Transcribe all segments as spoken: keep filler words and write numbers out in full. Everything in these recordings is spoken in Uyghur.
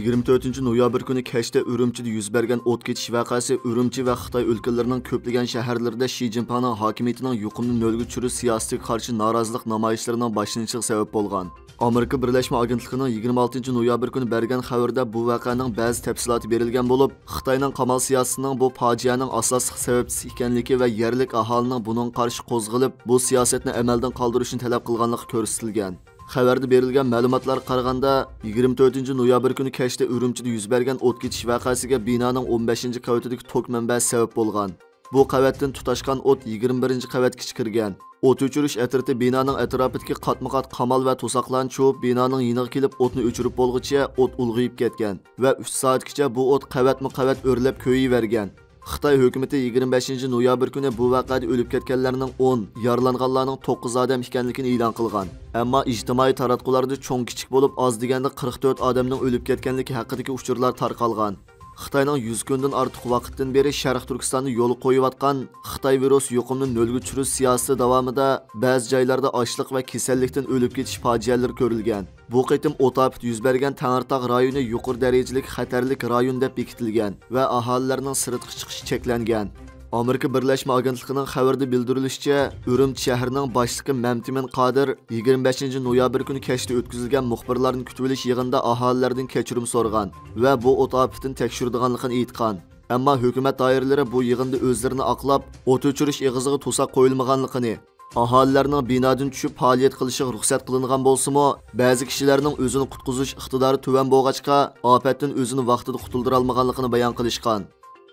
يىگىرمە تۆتىنچى نويابىر كۈنى كەچتە ئۈرۈمچىدە يۈز بەرگەن ئوت كېتىش ۋەقەسى ئۈرۈمچى ۋە خىتاي ئۆلكىلىرىنىڭ كۆپلىگەن شەھەرلىرىدە شى جىنپىڭنىڭ ھاكىمىيىتىنىڭ يۇقۇمنى نۆلگە چۈشۈرۈش سىياسىتىگە قارشى نارازىلىق نامايىشلىرىنىڭ باشلىنىشىغا سەۋەب بولغان. ئامېرىكا بىرلەشمە ئاگېنتلىقىنىڭ يىگىرمە ئالتىنچى نويابىر كۈنى بەرگەن خەۋىرىدە بۇ ۋەقەنىڭ بەزى تەپسىلاتى بېرىلگەن بولۇپ، خىتاينىڭ قامال سىياسىتىنىڭ بۇ پاجىئەنىڭ ئاساسلىق سەۋەبچىسى ئىكەنلىكى ۋە يەرلىك ئاھالىنىڭ بۇنىڭغا قارشى قوزغىلىپ، بۇ سىياسەتنى ئەمەلدىن قالدۇرۇشنى تەلەپ قىلغانلىقى كۆرسىتىلگەن. خەۋەردە بېرىلگەن مەلۇماتلارغا قارىغاندا، يىگىرمە تۆتىنچى نويابىر كۈنى كەچتە ئۈرۈمچىدە يۈز بەرگەن ئوت كېتىش ۋەقەسىگە بىنانىڭ ئون بەشىنچى قەۋىتىدىكى توك مەنبەسى سەۋەب بولغان. بۇ قەۋەتتىن تۇتاشقان ئوت يىگىرمە بىرىنچى قەۋەتكىچە كىرگەن. ئوت ئۆچۈرۈش ئەترىتى بىنانىڭ ئەتراپىدىكى قاتمۇ قات قامال ۋە توساقلارنى چۇۋۇپ، بىنانىڭ يېنىغا كېلىپ ئوتنى ئۆچۈرۈپ بولغۇچە ئوت ئۇلغىيىپ كەتكەن ۋە ئۈچ سائەتكىچە بۇ ئوت قەۋەتمۇ قەۋەت ئۆرلەپ كۆيۈۋەرگەن. خىتاي ھۆكۈمىتى يىگىرمە بەشىنچى نويابىر كۈنى بۇ ۋەقەدە ئۆلۈپ كەتكەنلەرنىڭ ئون، يارىلانغانلارنىڭ توققۇز ئادەم ئىكەنلىكىنى ئېلان قىلغان. ئەمما ئىجتىمائىي تاراتقۇلاردا چوڭ كىچىك بولۇپ ئاز دېگەندە قىرىق تۆت ئادەمنىڭ ئۆلۈپ كەتكەنلىكى ھەققىدىكى ئۇچۇرلار تارقالغان. خىتاينىڭ يۈز كۈندىن ئارتۇق ۋاقىتتىن بېرى شەرقىي تۈركىستاندا يولغا قويۇۋاتقان خىتاي ۋىرۇسى يۇقۇمنى نۆلگە چۈشۈرۈش سىياسىتى داۋامىدا بەزى جايلاردا ئاچلىق ۋە كېسەللىكتىن ئۆلۈپ كېتىش پاجىئەلىرى كۆرۈلگەن. بۇ قېتىم ئوت ئاپىتى يۈز بەرگەن تەڭرىتاغ رايونى يۇقىرى دەرىجىلىك خەتەرلىك رايون دەپ بېكىتىلگەن ۋە ئاھالىلەرنىڭ سىرتقا چىقىشى چەكلەنگەن. ئامېرىكا بىرلەشمە ئاگېنتلىقىنىڭ خەۋىرىدە بىلدۈرۈلۈشىچە، ئۈرۈمچى شەھىرىنىڭ باشلىقى مەمتىمىن قادىر يىگىرمە بەشىنچى نويابىر كۈنى كەچتە ئۆتكۈزۈلگەن مۇخبىرلارنى كۈتۈۋېلىش يىغىنىدا ئاھالىلەردىن كەچۈرۈم سورىغان ۋە بۇ ئوت ئاپىتىنى تەكشۈرىدىغانلىقىنى ئېيتقان. ئەمما ھۆكۈمەت دائىرىلىرى بۇ يىغىندا ئۆزلىرىنى ئاقلاپ، ئوت ئۆچۈرۈش ئېغىزىغا توساق قويۇلمىغانلىقىنى، ئاھالىلەرنىڭ بىنادىن چۈشۈپ پائالىيەت قىلىشىغا رۇخسەت قىلىنغان بولسىمۇ، بەزى كىشىلەرنىڭ ئۆزىنى قۇتقۇزۇش ئىقتىدارى تۆۋەن بولغاچقا، ئاپەتتىن ئۆزىنى ۋاقتىدا قۇتۇلدۇرالمىغانلىقىنى بايان قىلىشقان.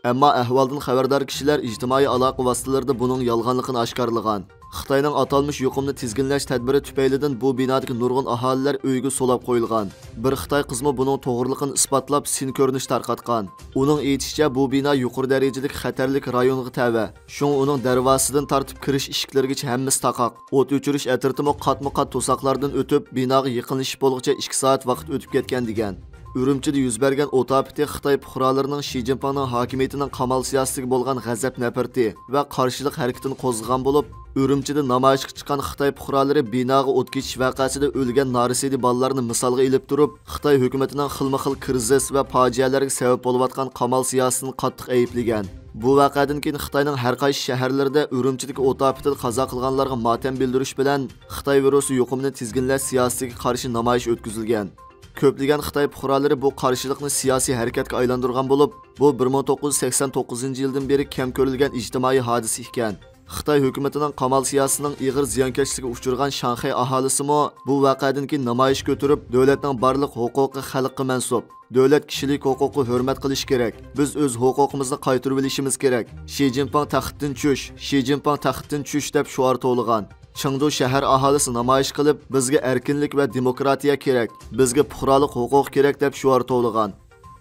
ئەمما ئەھۋالدىن خەۋەردار كىشىلەر ئىجتىمائىي ئالاقە ۋاسىتىلىرىدا بۇنىڭ يالغانلىقىنى ئاشكارىلىغان. خىتاينىڭ ئاتالمىش يۇقۇمنى تىزگىنلەش تەدبىرى تۈپەيلىدىن بۇ بىنادىكى نۇرغۇن ئاھالىلەر ئۆيىگە سولاپ قويۇلغان. بىر خىتاي قىزمۇ بۇنىڭ توغرىلىقىنى ئىسپاتلاپ، سىن كۆرۈنۈش تارقاتقان. ئۇنىڭ ئېيتىشىچە، بۇ بىنا يۇقىرى دەرىجىلىك خەتەرلىك رايونغا تەۋە. شۇڭا ئۇنىڭ دەرۋازىسىدىن تارتىپ كىرىش ئىشىكلىرىگىچە ھەممىسى تاقاق. ئوت ئۆچۈرۈش ئەترىتىمۇ قاتمۇ قات توساقلاردىن ئۆتۈپ، بىناغا يېقىنلىشىپ بولغۇچە ئىككى سائەت ۋاقىت ئۆتۈپ كەتكەن، دېگەن. ئۈرۈمچىدە يۈز بەرگەن ئوت ئاپىتى خىتاي پۇقرالىرىنىڭ شى جىنپىڭنىڭ ھاكىمىيىتىنىڭ قامال سىياسىتىگە بولغان غەزەپ نەپرىتى ۋە قارشىلىق ھەرىكىتىنى قوزغىغان بولۇپ، ئۈرۈمچىدە نامايىشقا چىققان خىتاي پۇقرالىرى بىناغا ئوت كېتىش ۋەقەسىدە ئۆلگەن نارەسىدە بالىلارنى مىسالغا ئېلىپ تۇرۇپ، خىتاي ھۆكۈمىتىنىڭ خىلمۇ خىل كىرىزىس ۋە پاجىئەلەرگە سەۋەب بولۇۋاتقان قامال سىياسىتىنى قاتتىق ئەيىبلىگەن. بۇ ۋەقەدىن كېيىن خىتاينىڭ ھەر قايسى شەھەرلىرىدە ئۈرۈمچىدىكى ئوت ئاپىتىدە قازا قىلغانلارغا ماتەم بىلدۈرۈش بىلەن خىتاي ۋىرۇسى يۇقۇمىنى تىزگىنلەش سىياسىتىگە قارشى نامايىش ئۆتكۈزۈلگەن. كۆپلىگەن خىتاي پۇقرالىرى بۇ قارشىلىقنى سىياسىي ھەرىكەتكە ئايلاندۇرغان بولۇپ، بۇ بىر مىڭ توققۇز يۈز سەكسەن توققۇزىنچى يىلدىن بېرى كەم كۆرۈلگەن ئىجتىمائىي ھادىسە ئىكەن. خىتاي ھۆكۈمىتىنىڭ قامال سىياسىتىنىڭ ئېغىر زىيانكەشلىكىگە ئۇچرىغان شاڭخەي ئاھالىسىمۇ بۇ ۋەقەدىن كېيىن نامايىش كۆتۈرۈپ، دۆلەتنىڭ بارلىق ھوقۇقى خەلققە مەنسۇپ. دۆلەت كىشىلىك ھوقۇققا ھۆرمەت قىلىشى كېرەك. بىز ئۆز ھوقۇقىمىزنى قايتۇرۇۋېلىشىمىز كېرەك. شى جىنپىڭ تەختتىن چۈش، شى جىنپىڭ تەختتىن چۈش دەپ شوئار توۋلىغان. چېڭدۇ شەھەر ئاھالىسى نامايىش قىلىپ، بىزگە ئەركىنلىك ۋە دېموكراتىيە كېرەك، بىزگە پۇقرالىق ھوقۇق كېرەك دەپ شوئار توۋلىغان.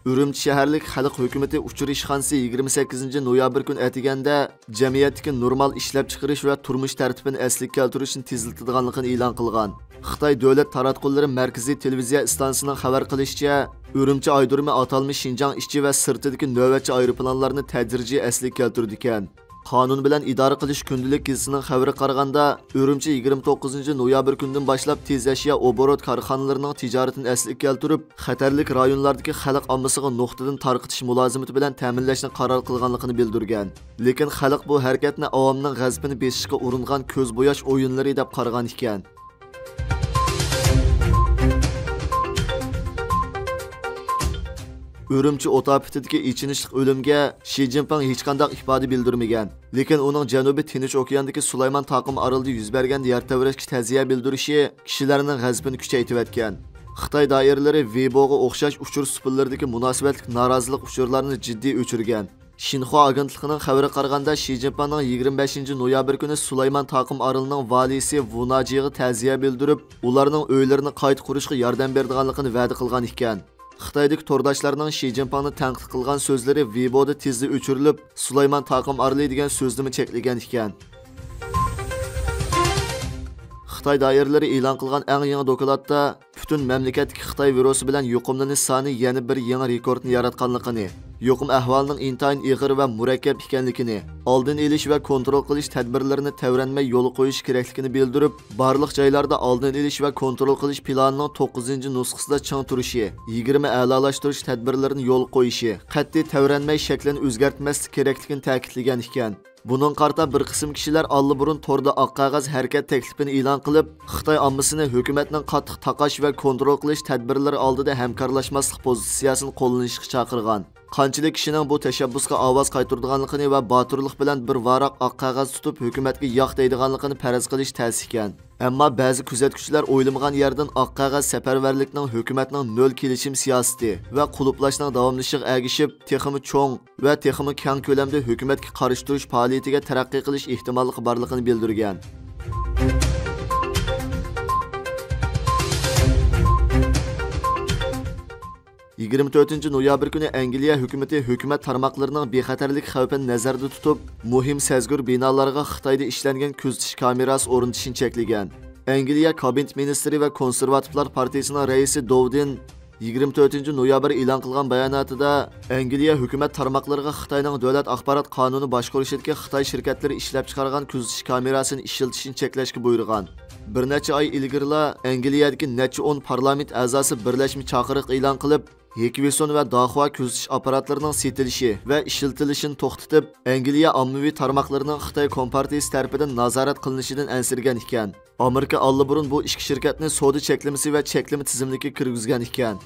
ئۈرۈمچى شەھەرلىك خەلق ھۆكۈمىتى ئۇچۇر ئىشخانىسى يىگىرمە سەككىزىنچى نويابىر كۈنى ئەتىگەندە جەمئىيەتتىكى نورمال ئىشلەپچىقىرىش ۋە تۇرمۇش تەرتىپىنى ئەسلىگە كەلتۈرۈشنى تېزلىتىدىغانلىقىنى ئېلان قىلغان. خىتاي دۆلەت تاراتقۇلىرى مەركىزىي تېلېۋىزىيە ئىستانسىسىنىڭ خەۋەر قىلىشىچە، ئۈرۈمچى ئايرودرومى ئاتالمىش شىنجاڭ ئىچى ۋە سىرتىدىكى نۆۋەتچى ئايروپىلانلارنى تەدرىجىي ئەسلىگە كەلتۈرىدىكەن. قانۇن بىلەن ئىدارە قىلىش كۈندىلىك گېزىتىنىڭ خەۋىرىگە قارىغاندا، ئۈرۈمچى يىگىرمە توققۇزىنچى نويابىر كۈنىدىن باشلاپ تېز ئەشيا ئوبوروت كارخانىلىرىنىڭ تىجارىتىنى ئەسلىگە كەلتۈرۈپ، خەتەرلىك رايونلاردىكى خەلق ئاممىسىغا نۇقتىدىن تارقىتىش مۇلازىمىتى بىلەن تەمىنلەشنى قارار قىلغانلىقىنى بىلدۈرگەن. لېكىن خەلق بۇ ھەرىكەتنى ئاۋامنىڭ غەزىپىنى بېسىشقا ئۇرۇنغان كۆز بوياش ئويۇنلىرى دەپ قارىغان ئىكەن. ئۈرۈمچى ئوت ئاپىتىدىكى ئېچىنىشلىق ئۆلۈمگە شى جىنپىڭ ھېچقانداق ئىپادە بىلدۈرمىگەن. لېكىن ئۇنىڭ جەنۇبىي تىنچ ئوكياندىكى سۇلايمان تاقىم ئارىلىدا يۈز بەرگەن يەر تەۋرەشكە تەزىيە بىلدۈرۈشى كىشىلەرنىڭ غەزىپىنى كۈچەيتىۋەتكەن. خىتاي دائىرىلىرى ۋېيبوغا ئوخشاش ئۇچۇر سۇپىلىرىدىكى مۇناسىۋەتلىك نارازىلىق ئۇچۇرلارنى جىددىي ئۆچۈرگەن. شىنخۇا ئاگېنتلىقىنىڭ خەۋىرىگە قارىغاندا، شى جىنپىڭنىڭ يىگىرمە بەشىنچى نويابىر كۈنى سۇلايمان تاقىم ئارىلىنىڭ ۋالىيسى ۋۇناجىغا تەزىيە بىلدۈرۈپ، ئۇلارنىڭ ئۆيلىرىنى قايتا قۇرۇشقا ياردەم بېرىدىغانلىقىنى ۋەدە قىلغان ئىكەن. خىتايدىكى تورداشلارنىڭ شى جىنپىڭنى تەنقىد قىلغان سۆزلىرى ۋېيبودا تېزلا ئۆچۈرۈلۈپ، سۇلايمان تاقىم ئارىلى دېگەن سۆزنىمۇ چەكلىگەن ئىكەن. خىتاي دائىرىلىرى ئېلان قىلغان ئەڭ يېڭى دوكلاتتا پۈتۈن مەملىكەتتىكى خىتاي ۋىرۇسى بىلەن يۇقۇملىنىش سانى يەنە بىر يېڭى رېكورتنى ياراتقانلىقىنى، يۇقۇم ئەھۋالىنىڭ ئىنتايىن ئېغىر ۋە مۇرەككەپ ئىكەنلىكىنى، ئالدىنى ئېلىش ۋە كونترول قىلىش تەدبىرلىرىنى تەۋرەنمەي يولغا قويۇش كېرەكلىكىنى بىلدۈرۈپ، بارلىق جايلاردا ئالدىنى ئېلىش ۋە كونترول قىلىش پىلانىنىڭ توققۇزىنچى نۇسخىسىدا چىڭ تۇرۇشى، يىگىرمە ئەلالاشتۇرۇش تەدبىرلىرىنى يولغا قويۇشى، قەتئىي تەۋرەنمەي شەكلىنى ئۆزگەرتمەسلىك كېرەكلىكىنى تەكىتلىگەن ئىكەن. بۇنىڭغا قارىتا بىر قىسىم كىشىلەر ئاللىبۇرۇن توردا ئاق قەغەز ھەرىكەت تەكلىپىنى ئېلان قىلىپ، خىتاي ئاممىسىنى ھۆكۈمەتنىڭ قاتتىق تاقاش ۋە كونترول قىلىش تەدبىرلىرى ئالدىدا ھەمكارلاشماسلىق پوزىتسىيەسىنى قوللىنىشقا چاقىرغان. قانچىلىك كىشىنىڭ بۇ تەشەببۇسقا ئاۋاز قايتۇرىدىغانلىقىنى ۋە باتۇرلۇق بىلەن بىر ۋاراق ئاق قەغەز تۇتۇپ، ھۆكۈمەتكە ياق دەيدىغانلىقىنى پەرەز قىلىش تەس ئىكەن. ئەمما بەزى كۆزەتكۈچىلەر ئويلىمىغان يەردىن ئاق قەغەز سەپەرۋەرلىكنىڭ ھۆكۈمەتنىڭ نۆل كېلىشىم سىياسىتى ۋە قۇلۇپلاشنىڭ داۋاملىشىشىغا ئەگىشىپ، تېخىمۇ چوڭ ۋە تېخىمۇ كەڭ كۆلەمدە ھۆكۈمەتكە قارشى تۇرۇش پائالىيىتىگە تەرەققىي قىلىش ئېھتىماللىقى بارلىقىنى بىلدۈرگەن. يىگىرمە تۆتىنچى نويابىر كۈنى ئەنگلىيە ھۆكۈمىتى ھۆكۈمەت تارماقلىرىنىڭ بىخەتەرلىك خەۋپىنى نەزەردە تۇتۇپ، مۇھىم سەزگۈر بىنالارغا خىتايدا ئىشلەنگەن كۆزىتىش كامېراسى ئورنىتىشنى چەكلىگەن. ئەنگلىيە كابىنېت مىنىستىرى ۋە كونسېرۋاتىپلار پارتىيىسىنىڭ رەئىسى دوۋدىن يىگىرمە تۆتىنچى نويابىر ئېلان قىلغان باياناتىدا، ئەنگلىيە ھۆكۈمەت تارماقلىرىغا خىتاينىڭ دۆلەت ئاخبارات قانۇنى باشقۇرۇشىدىكى خىتاي شىركەتلىرى ئىشلەپچىقارغان كۆزىتىش كامېراسىنى ئىشلىتىشنى چەكلەشكە بۇيرۇغان. بىر نەچچە ئاي ئىلگىرىلا ئەنگلىيەدىكى نەچچە ئون پارلامېنت ئەزاسى بىرلەشمە چاقىرىق ئېلان قىلىپ، ھېكۋىسون ۋە داخۇا كۆزىتىش ئاپپاراتلىرىنىڭ سېتىلىشى ۋە ئىشلىتىلىشىنى توختىتىپ، ئەنگلىيە ئاممىۋى تارماقلىرىنىڭ خىتاي كومپارتىيىسى تەرىپىدىن نازارەت قىلىنىشىدىن ئەنسىرىگەن ئىكەن. ئامېرىكا ئاللىبۇرۇن بۇ ئىككى شىركەتنى سودا چەكلىمىسى ۋە چەكلىمە تىزىملىكىگە كىرگۈزگەن ئىكەن.